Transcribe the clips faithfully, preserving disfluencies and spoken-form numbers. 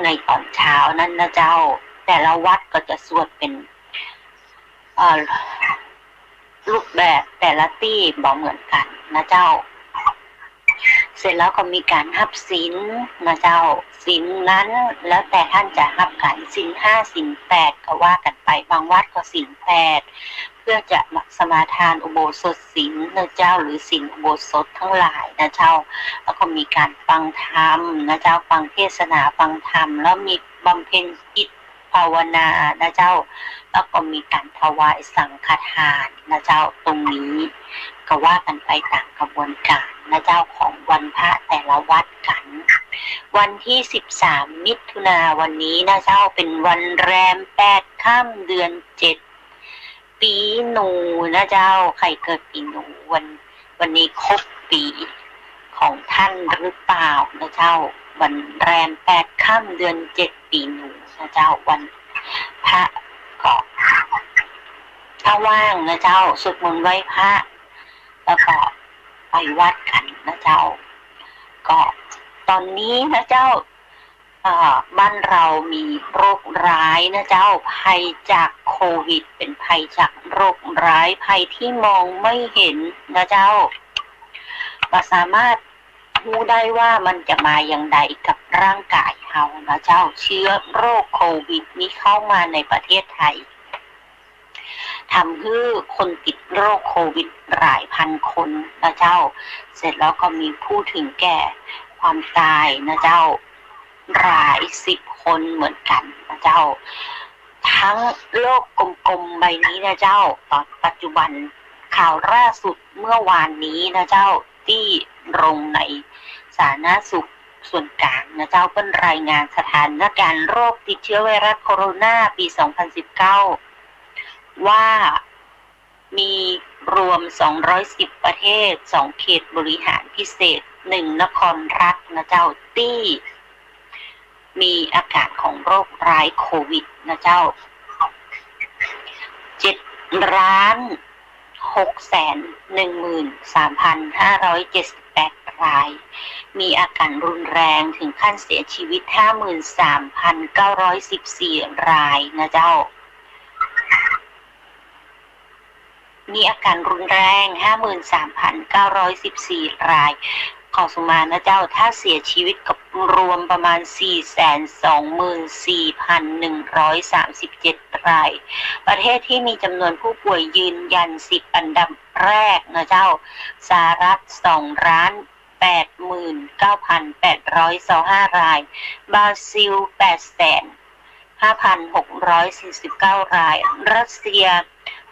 ในต๋อนเช้านั้นนะเจ้า แต่ละวัดก็จะสวดเป๋น เอ่อ รูปแบบแต่ละตี้บ่เหมือนกั๋นนะเจ้า เสร็จแล้วก็มีก๋านฮับศีลนะเจ้า ศีลนั้นแล้วแต่ต้านจะฮับกั๋น ศีลห้า ศีลแปด ก็ว่ากั๋นไป บางวัดก็ศีลแปด เพื่อจะสมาทานอุโบสถศีลนะเจ้า หรือศีลอุโบสถตังหลายนะเจ้า แล้วก็มีก๋านฟังธรรมนะเจ้า ฟังเทศนา ฟังธรรม แล้วมีบำเพ็ญจิต ภาวนานะเจ้า แล้วก็มีก๋านถวายสังฆทานนะเจ้า ตรงนี้ก็ว่ากั๋นไปต๋ามกระบวนก๋านนะเจ้า ของวันพระแต่ละวัดกั๋น วันตี้สิบสามมิถุนาวันนี้นะเจ้า เป๋นวันแรมแปดค่ำเดือนเจ็ด ปี๋หนูนะเจ้า ใผเกิดปี๋หนูวัน วันนี้ครบปี๋ของต้านหรือเปล่านะเจ้า วันแรมแปดค่ำเดือนเจ็ดปี๋หนูนะเจ้า วันพระก็ ถ้าว่างนะเจ้า สวดมนต์ไหว้พระ แล้วก็ไปวัดกั๋นนะเจ้า ก็ต๋อนนี้นะเจ้า เอ่อ บ้านเรามีโรคร้ายนะเจ้า ภัยจากโควิด เป๋นภัยจากโรคร้าย ภัยตี้มองไม่เห็นนะเจ้า บ่สามารถฮู้ได้ว่ามันจะมาอย่างใดกับร่างก๋ายเฮานะเจ้า เชื้อโรคโควิดนี้เข้ามาในประเทศไทย ทำหื้อคนติดโรคโควิดหลายพันคนนะเจ้า เสร็จแล้วก็มีผู้ถึงแก่ความต๋ายนะเจ้า หลายสิบคนเหมือนกั๋นนะเจ้า ทั้งโลกกลมๆ ใบนี้นะเจ้า ต๋อนปัจจุบัน ข่าวล่าสุดเมื่อวานนี้นะเจ้า ตี้ลงในสาธารณสุขส่วนก๋างนะเจ้า เปิ้นรายงานสถานการณ์โรคติดเชื้อไวรัสโคโรนาปี๋สองพันสิบเก้า ว่ามีรวมสองร้อยสิบประเทศ สองเขตบริหารพิเศษ หนึ่งนครรัฐนะเจ้า ตี้มีอาการของโรคร้ายโควิดนะเจ้า เจ็ดล้านหกแสนหนึ่งหมื่นสามพันห้าร้อยเจ็ดสิบแปดราย มีอาการรุนแรงถึงขั้นเสียชีวิตห้าหมื่นสามพันเก้าร้อยสิบสี่รายนะเจ้า มีอาการรุนแรงห้าหมื่นสามพันเก้าร้อยสิบสี่ราย ขอสุมานะเจ้า ถ้าเสียชีวิตก็รวมประมาณสี่แสนสองหมื่นสี่พันหนึ่งร้อยสามสิบเจ็ดราย ประเทศที่มีจำนวนผู้ป่วยยืนยันสิบอันดับแรกนะเจ้า สหรัฐสองล้านแปดหมื่นเก้าพันแปดร้อยซาวห้าราย บราซิลแปดแสนห้าพันหกร้อยสี่สิบเก้าราย รัสเซีย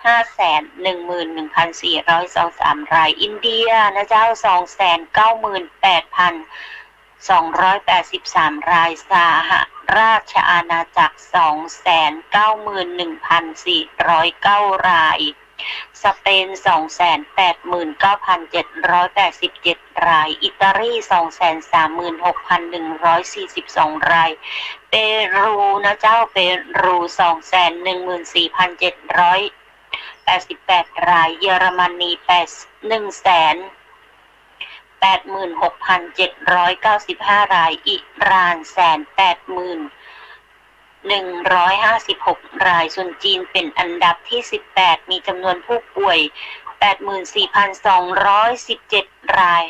ห้าแสนหนึ่งหมื่นหนึ่งพันสี่ร้อยซาวสามราย อินเดียนะเจ้า สองแสนเก้าหมื่นแปดพันสองร้อยแปดสิบสามราย สหราชอาณาจักรสองแสนเก้าหมื่นหนึ่งพันสี่ร้อยเก้าราย สเปนสองแสนแปดหมื่นเก้าพันเจ็ดร้อยแปดสิบเจ็ดราย อิตาลีสองแสนสามหมื่นหกพันหนึ่งร้อยสี่สิบสองราย เปรูนะเจ้า เปรูสองแสนหนึ่งหมื่นสี่พันเจ็ดร้อยแปดสิบแปดราย เยอรมนีแปด หนึ่งแสนแปดหมื่นหกพันเจ็ดร้อยเก้าสิบห้าราย อิหร่านแสนแปดหมื่น หนึ่งร้อยห้าสิบหกราย ส่วนจีนเป๋นอันดับตี้สิบแปด มีจำนวนผู้ป่วยแปดหมื่นสี่พันสองร้อยสิบเจ็ดราย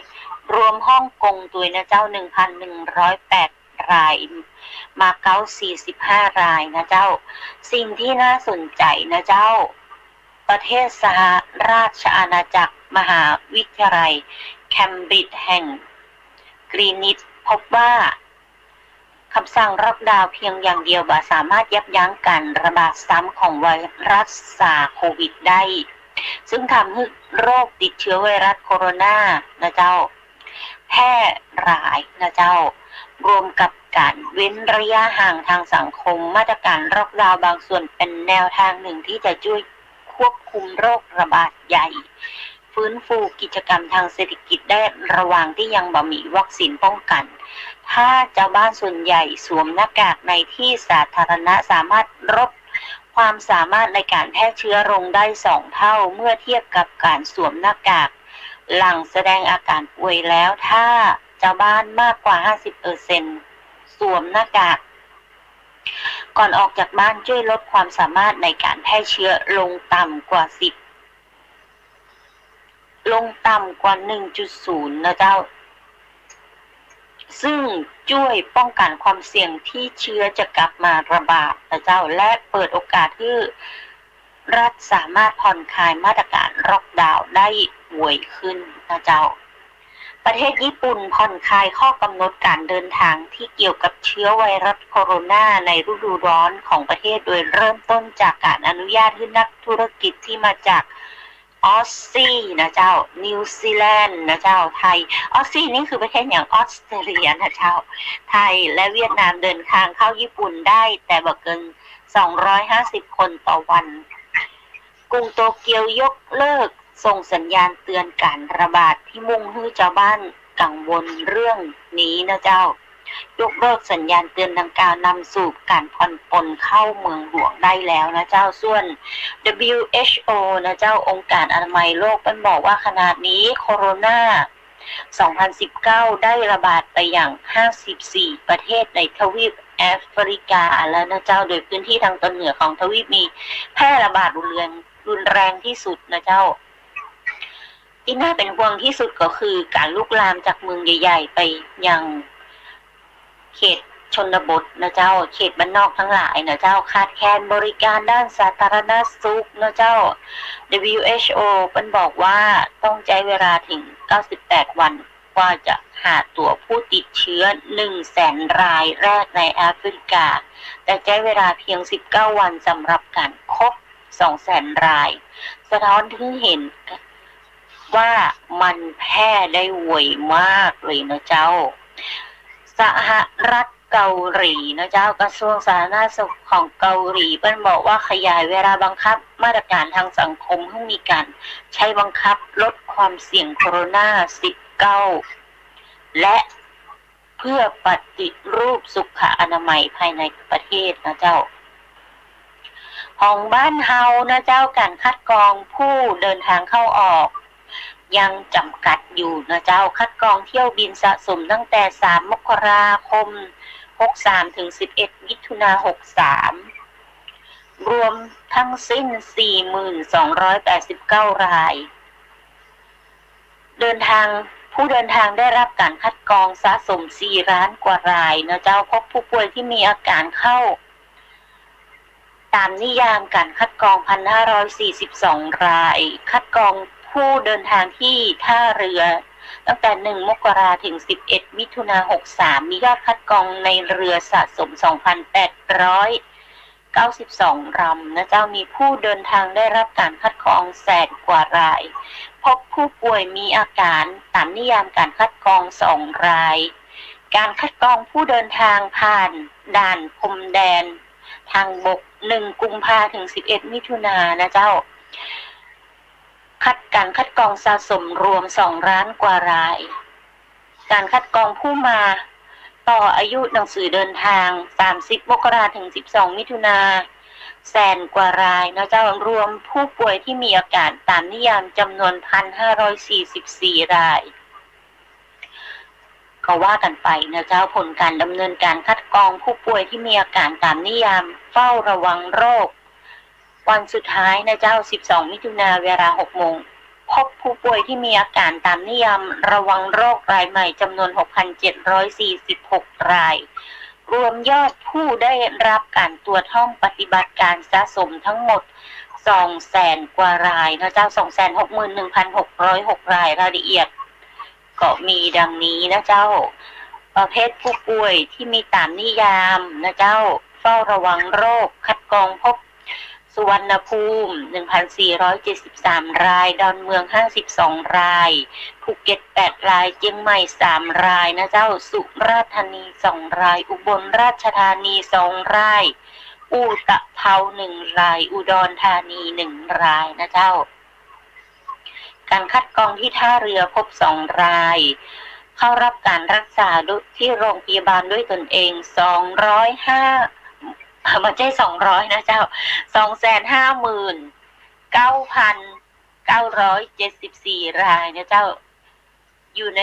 รวมฮ่องกงตวยนะเจ้า หนึ่งพันหนึ่งร้อยแปดราย มาเก๊าสี่สิบห้ารายนะเจ้า สิ่งที่น่าสนใจนะเจ้า ประเทศสหราชอาณาจักร มหาวิทยาลัยเคมบริดจ์แห่งกรีนิชพบว่า กำสั่งล็อกดาวน์เพียงอย่างเดียวบ่สามารถยับยั้งการระบาดซ้ำของไวรัสซาร์โควิดได้ ซึ่งทำให้โรคติดเชื้อไวรัสโคโรนานะเจ้า แพร่หลายนะเจ้า รวมกับการเว้นระยะห่างทางสังคม มาตรการล็อกดาวน์บางส่วนเป็นแนวทางหนึ่งที่จะช่วยควบคุมโรคระบาดใหญ่ ฟื้นฟูกิจกรรมทางเศรษฐกิจได้ระหว่างที่ยังบ่มีวัคซีนป้องกัน ถ้าชาวบ้านส่วนใหญ่สวมหน้ากากในที่สาธารณะ สามารถลดความสามารถในการแพร่เชื้อลงได้สองเท่า เมื่อเทียบกับการสวมหน้ากากหลังแสดงอาการป่วยแล้ว ถ้าชาวบ้านมากกว่าห้าสิบเปอร์เซ็นต์ ส สวมหน้ากาก ก่อนออกจากบ้านช่วยลดความสามารถในการแพร่เชื้อลงต่ำกว่าสิบ ลงต่ำกว่าหนึ่งจุดศูนย์นะเจ้า ซึ่งช่วยป้องกันความเสี่ยงที่เชื้อจะกลับมาระบาดนะเจ้า และเปิดโอกาสหื้อรัฐสามารถผ่อนคลายมาตรการล็อกดาวน์ได้ไวขึ้นนะเจ้า ประเทศญี่ปุ่นผ่อนคลายข้อกำหนดการเดินทางที่เกี่ยวกับเชื้อไวรัสโคโรนาในฤดูร้อนของประเทศ โดยเริ่มต้นจากการอนุญาตหื้อนักธุรกิจที่มาจากออสซี่นะเจ้า นิวซีแลนด์นะเจ้า ไทย ออสซี่นี่คือประเทศอย่างออสเตรเลียนะเจ้า ไทยและเวียดนามเดินทางเข้าญี่ปุ่นได้แต่บ่เกินสองร้อยห้าสิบคนต่อวัน กรุงโตเกียวยกเลิกส่งสัญญาณเตือนการระบาดที่มุ่งหื้อจาวบ้านกังวลเรื่องนี้นะเจ้า ยกเลิกสัญญาณเตือนดังกล่าวนำสู่การผ่อนปลนเข้าเมืองหลวงได้แล้วนะเจ้า ส่วน ดับเบิลยู เอช โอ นะเจ้า องค์การอนามัยโลก เปิ้นบอกว่าขณะนี้โคโรนา สองพันสิบเก้า ได้ระบาดไปอย่าง ห้าสิบสี่ ประเทศในทวีปแอฟริกาแล้วนะเจ้า โดยพื้นที่ทางตอนเหนือของทวีปมีแพร่ระบาดรุนแรง รุนแรงที่สุดนะเจ้า ที่น่าเป็นห่วงที่สุดก็คือการลุกลามจากเมืองใหญ่ๆ ไปยังเขตชนบทนะเจ้า เขตบ้านนอกทั้งหลายนะเจ้า ขาดแคลนบริการด้านสาธารณสุขนะเจ้า ดับเบิลยู เอช โอ เปิ้นบอกว่าต้องใจ๊เวลาถึงเก้าสิบแปดวัน กว่าจะหาตั๋วผู้ติดเชื้อหนึ่งแสนรายแรกในแอฟริกา แต่ใจ๊เวลาเพียงสิบเก้าวันสำหรับการครบสองแสนราย สะท้อนถึงเห็นว่ามันแพร่ได้ไวมากเลยนะเจ้า สหรัฐเกาหลีนะเจ้า กระทรวงสาธารณสุขของเกาหลีเปิ้นบอกว่าขยายเวลาบังคับมาตรการทางสังคมหื้อมีการใช้บังคับลดความเสี่ยงโคโรนา สิบเก้า และเพื่อปฏิรูปสุขอนามัยภายในประเทศนะเจ้า ของบ้านเฮานะเจ้า การคัดกรองผู้เดินทางเข้าออกยังจำกัดอยู่นะเจ้า คัดกรองเที่ยวบินสะสมตั้งแต่สามมกราคมหกสามถึงสิบเอ็ดมิถุนาหกสาม รวมทั้งสิ้นสี่หมื่นสองร้อยแปดสิบเก้าราย เดินทาง ผู้เดินทางได้รับการคัดกรองสะสมสี่ล้านกว่ารายนะเจ้า พบผู้ป่วยที่มีอาการเข้าตามนิยามการคัดกรองพันห้าร้อยสี่สิบสองราย คัดกรองผู้เดินทางที่ท่าเรือตั้งแต่หนึ่งมกราถึงสิบเอ็ดมิถุนาหกสาม มียอดคัดกรองในเรือสะสมสองพันแปดร้อย เก้าสิบสองลำนะเจ้า มีผู้เดินทางได้รับการคัดกรองแสนกว่าราย พบผู้ป่วยมีอาการตามนิยามการคัดกรองสองราย การคัดกรองผู้เดินทางผ่านด่านพรมแดนทางบก หนึ่งกุมภาถึงสิบเอ็ดมิถุนานะเจ้า คัด การคัดกรองสะสมรวมสองล้านกว่าราย การคัดกรองผู้มาต่ออายุหนังสือเดินทาง สามสิบมกราถึงสิบสองมิถุนา แสนกว่ารายนะเจ้า รวมผู้ป่วยที่มีอาการตามนิยามจำนวนพันห้าร้อยสี่สิบสี่ราย ก็ว่ากันไปนะเจ้า ผลการดำเนินการคัดกรองผู้ป่วยที่มีอาการตามนิยามเฝ้าระวังโรค วันสุดท้ายนะเจ้า สิบสองมิถุนา เวลาหกโมง พบผู้ป่วยที่มีอาการตามนิยามระวังโรครายใหม่จำนวนหกพันเจ็ดร้อยสี่สิบหกราย รวมยอดผู้ได้รับการตรวจห้องปฏิบัติการสะสมทั้งหมดสองแสนกว่ารายนะเจ้า สองแสนหกหมื่นหนึ่งพันหกร้อยหกราย รายละเอียด ก็มีดังนี้นะเจ้า ประเภทผู้ป่วยที่มีตามนิยามนะเจ้า เฝ้าระวังโรค คัดกรองพบสุวรรณภูมิ หนึ่งพันสี่ร้อยเจ็ดสิบสามราย ดอนเมือง ห้าสิบสองราย ภูเก็ต แปดราย เจียงใหม่ สามรายนะเจ้า สุราษฎร์ธานี สองราย อุบลราชธานี สองราย อุตภเปา หนึ่งราย อุดรธานี หนึ่งรายนะเจ้า การคัดกรองที่ท่าเรือพบสองราย เข้ารับการรักษาที่โรงพยาบาลด้วยตนเอง สองร้อยห้า บ่ใจ้ สองร้อยนะเจ้า สองแสนห้าหมื่นเก้าพันเก้าร้อยเจ็ดสิบสี่รายนะเจ้า อยู่ใน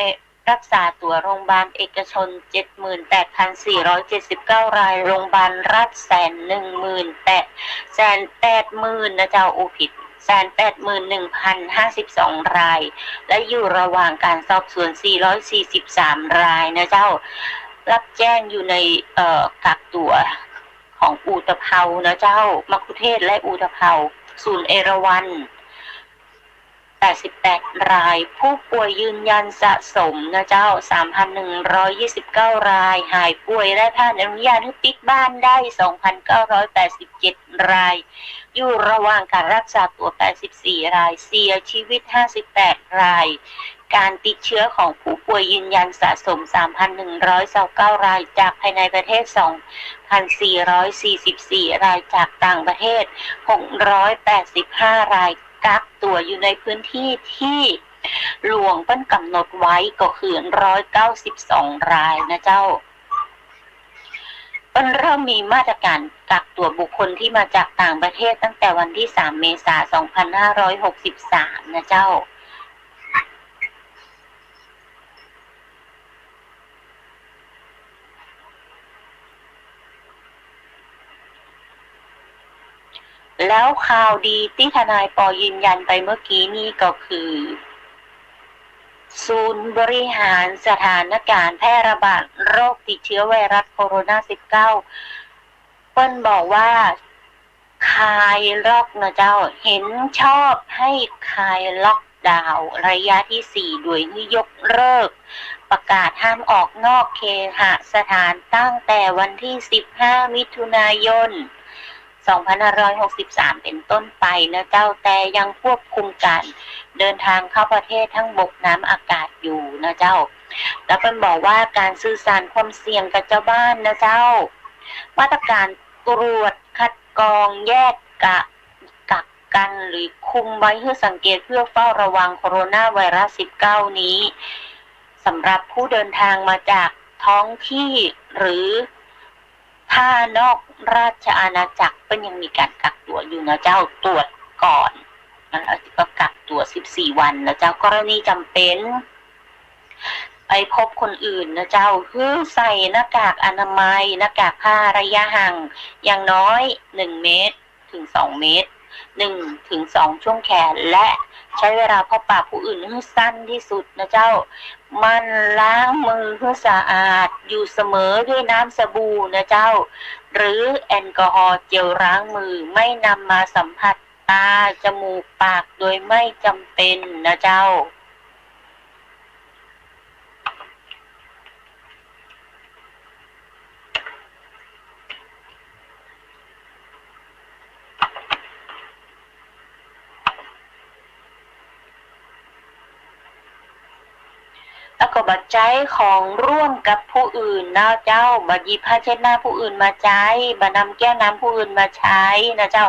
รักษาตั๋วโรงบาลเอกชน เจ็ดหมื่นแปดพันสี่ร้อยเจ็ดสิบเก้า ราย โรงบาลรัฐ แสนหนึ่งหมื่นแปด แสนแปดหมื่นนะเจ้า อู้ ผิด แสนแปดหมื่นหนึ่งพันห้าสิบสอง ราย และอยู่ระหว่างการสอบสวน สี่ร้อยสี่สิบสาม รายนะเจ้า รับแจ้งอยู่ใน เอ่อ กักตั๋วของอุตภเปานะเจ้า มัคคุเทศก์และอุตภเปา ศูนย์เอราวัณ แปดสิบแปด ราย ผู้ป่วยยืนยันสะสมนะเจ้า สามพันหนึ่งร้อยยี่สิบเก้า ราย หายป่วยได้ผ่านอนุญาตหื้อปิดบ้านได้ สองพันเก้าร้อยแปดสิบเจ็ด ราย อยู่ระหว่างการรักษาตั๋ว แปดสิบสี่ ราย เสียชีวิต ห้าสิบแปด ราย การติดเชื้อของผู้ป่วยยืนยันสะสม สามพันหนึ่งร้อยยี่สิบเก้า ราย จากภายในประเทศ สองพันสี่ร้อยสี่สิบสี่ ราย จากต่างประเทศ หกร้อยแปดสิบห้า ราย กักตั๋วอยู่ในพื้นที่ที่หลวงเปิ้นกำหนดไว้ก็คือ ร้อยเก้าสิบสอง รายนะเจ้า เปิ้นเริ่มมีมาตรการกักตั๋วบุคคลที่มาจากต่างประเทศตั้งแต่วันที่ สาม เมษายน สองพันห้าร้อยหกสิบสาม นะเจ้า แล้วข่าวดีตี้ทนายปอยืนยันไปเมื่อกี้นี่ก็คือ ศูนย์บริหารสถานการณ์แพร่ระบาดโรคติดเชื้อไวรัสโคโรนา สิบเก้า เปิ้นบอกว่า คลายล็อกนะเจ้า เห็นชอบให้คลายล็อกดาวน์ระยะที่สี่ โดยหื้อยกเลิกประกาศห้ามออกนอกเคหสถานตั้งแต่วันที่ สิบห้า มิถุนายน สองพันห้าร้อยหกสิบสาม เป็นต้นไปนะเจ้า แต่ยังควบคุมการเดินทางเข้าประเทศทั้งบกน้ำอากาศอยู่นะเจ้า แล้วเปิ้นบอกว่าการสื่อสารความเสี่ยงกับเจ้าบ้านนะเจ้า มาตรการตรวจคัดกรองแยกกะ กักกันหรือคุมไว้หื้อสังเกตเพื่อเฝ้าระวังโคโรนาไวรัส สิบเก้า นี้ สำหรับผู้เดินทางมาจากท้องที่หรือถ้านอกราชอาณาจักรเปิ้นยังมีการกักตั๋วอยู่นะเจ้า ตรวจก่อน แล้วก็กักตั๋ว สิบสี่ วันนะเจ้า กรณีจำเป็น ไปพบคนอื่นนะเจ้า หื้อใส่หน้ากากอนามัย หน้ากากผ้าระยะห่างอย่างน้อย หนึ่ง เมตร ถึง สอง เมตร หนึ่ง ถึง สอง ช่วงแขน และใช้เวลาพบปะผู้อื่นหื้อสั้นที่สุดนะเจ้า หมั่นล้างมือหื้อสะอาดอยู่เสมอด้วยน้ำสบู่นะเจ้า หรือแอลกอฮอล์เจลล้างมือ ไม่นำมาสัมผัสตา จมูก ปาก โดยไม่จำเป็นนะเจ้า แล้วก็บ่ใจ๊ของร่วมกับผู้อื่นนะเจ้า บ่หยิบผ้าเช็ดหน้าผู้อื่นมาใจ๊ บ่นำแก้วน้ำผู้อื่นมาใจ๊นะเจ้า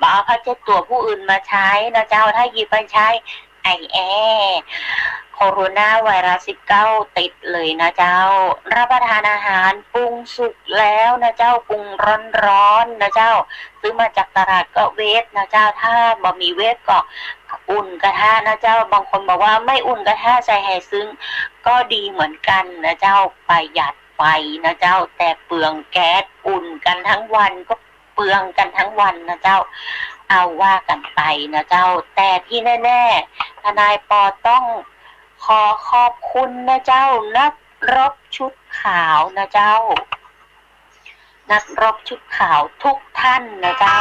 บ่เอาผ้าเช็ดตั๋วผู้อื่นมาใจ๊นะเจ้า ถ้าหยิบไปใจ๊ ไอแอ โคโรนาไวรัส สิบเก้า ติดเลยนะเจ้า รับประทานอาหารปรุงสุกแล้วนะเจ้า ปรุงร้อนๆ นะเจ้า ซื้อมาจากตลาดก็เวฟนะเจ้า ถ้าบ่มีเวฟก็อุ่นกระทะนะเจ้า บางคนบอกว่าไม่อุ่นกระทะใส่ไหซึ่ง ก็ดีเหมือนกันนะเจ้า ประหยัดไฟนะเจ้า แต่เปลืองแก๊ส อุ่นกันทั้งวันก็ เปลืองกันทั้งวันนะเจ้า เอาว่ากันไปนะเจ้า แต่ที่แน่ๆ ทนายปอต้องขอขอบคุณนะเจ้า นักรบชุดขาวนะเจ้า นักรบชุดขาวทุกท่านนะเจ้า